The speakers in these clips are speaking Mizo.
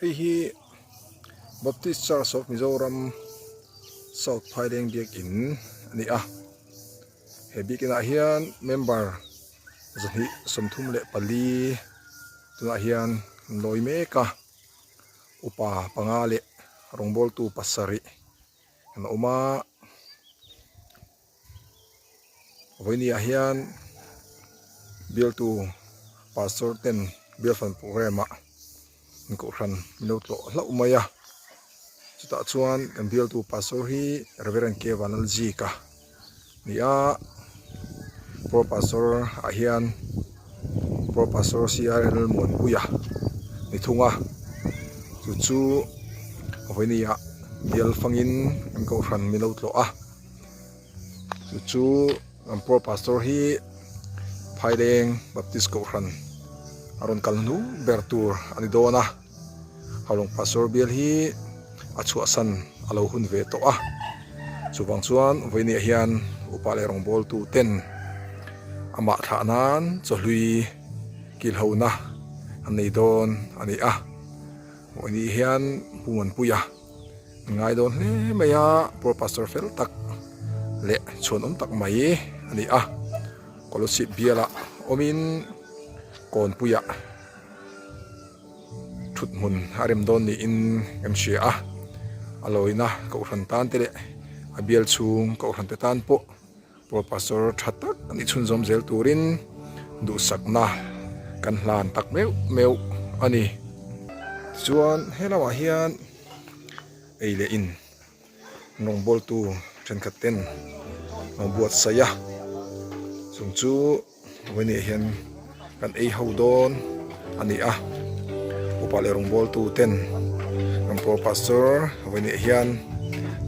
Hei hi Baptist Church of Mizoram South Phaileng biakin a ni a, he biakin ah hian member 234 tunah hian an lawi mek a, upa panga leh rawngbawltu pasarih an awm a. Vawinia hian bialtu pastor ten bialfan program ah an kohhran min lo tlawh hlauh mai a chutah chuan kan bialtu pastor hi Reverend K Vanlalzika a ni a pro pastor ah hian pro pastor C R Lalmuanpuia ni thung a chu chu vawinia bial fangin an kohhran min lo tlawh a. Chu chu an poor pastor hi Phaileng Baptist Kohhran a rawn kal hnu ber tur a ni dawn a, Haulawng Pastor bial hi a chhuahsan a lo hun ve tawh a, chuvang chuan vawinia hian upa leh rawngbawltu ten amah thlah nan chawhlui kilhona an nei dawn a ni a, vawinia hian Pu Muanpuia. Ngai dawn hle mai a, Poor Pastor fel tak leh chhuanawm tak mai a ni a, Kolosip bialah awmin kawnpuiah thut hmun a rem dawn niin kan hria a, a lawina kohhran tan te leh a bial chhung kohhran te tan pawh Poor Pastor tha tak a nih chhunzawm zel turin duhsakna kan hlan tak meuh meuh a ni. Tichuan he lamah hian ei leh in rawngbawltu thenkhat ten an buatsaih a, chung chu vawiin hian kan ei ho dawn a ni a, upa leh rawngbawltu ten kan Poor Pastor vawiin hian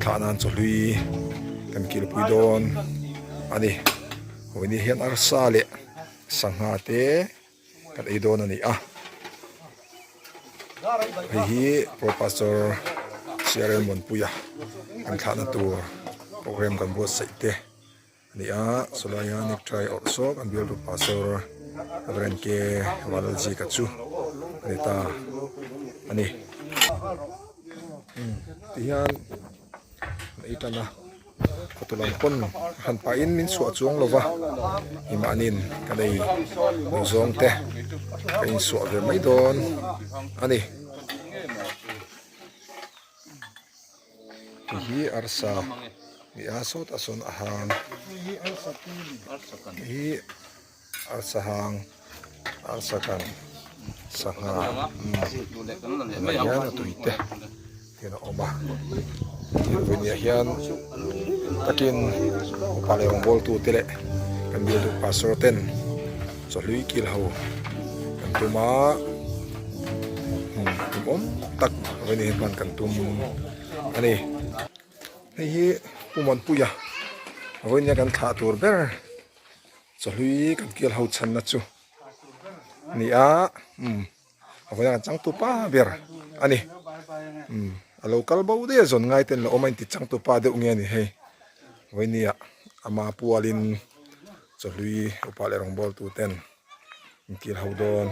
thlah nan chawhlui kan kilpui dawn a ni, vawiin hian arsa leh sangha te. Kan ei dawn a ni a, hei hi Pro Pastor CRL Muanpuia kan thlahna tur program kan buatsaih te a ni a, sawlaia necktie awrh saw kan bialtu Pastor Reverend K Vanlalzika chu a ni ta a ni. Tihian an ei tan a. Khawtu lam pawn han pahin min chhuah chuang lo va, nimahniin ka nei duh zawng te ka insuah ve mai dawn a ni. Hei hi arsa ni a sawtah sawn a hang hei hi arsa hang arsa kan sangha tunah hian a tui te hian a awm a vawiin hian takin upa leh rawngbawltu te leh kan bialtu pastor ten chawhlui kil ho kan tum a tum awm tak vawiin hian hman kan tum a ni hei hi Pu Muanpuia vawiin hian kan thlah tur ber. Chawhlui kan kial ho chhanna chu a ni a umm a vawiin a changtu pa ber a ni umm a lo kal bo daih a zawn ngai te an lo awm a inti changtu pa deuh nge a ni hei vawinia ama pualin chawhlui upa leh rawngbawltu ten an kil ho dawn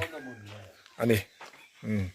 a ni umm.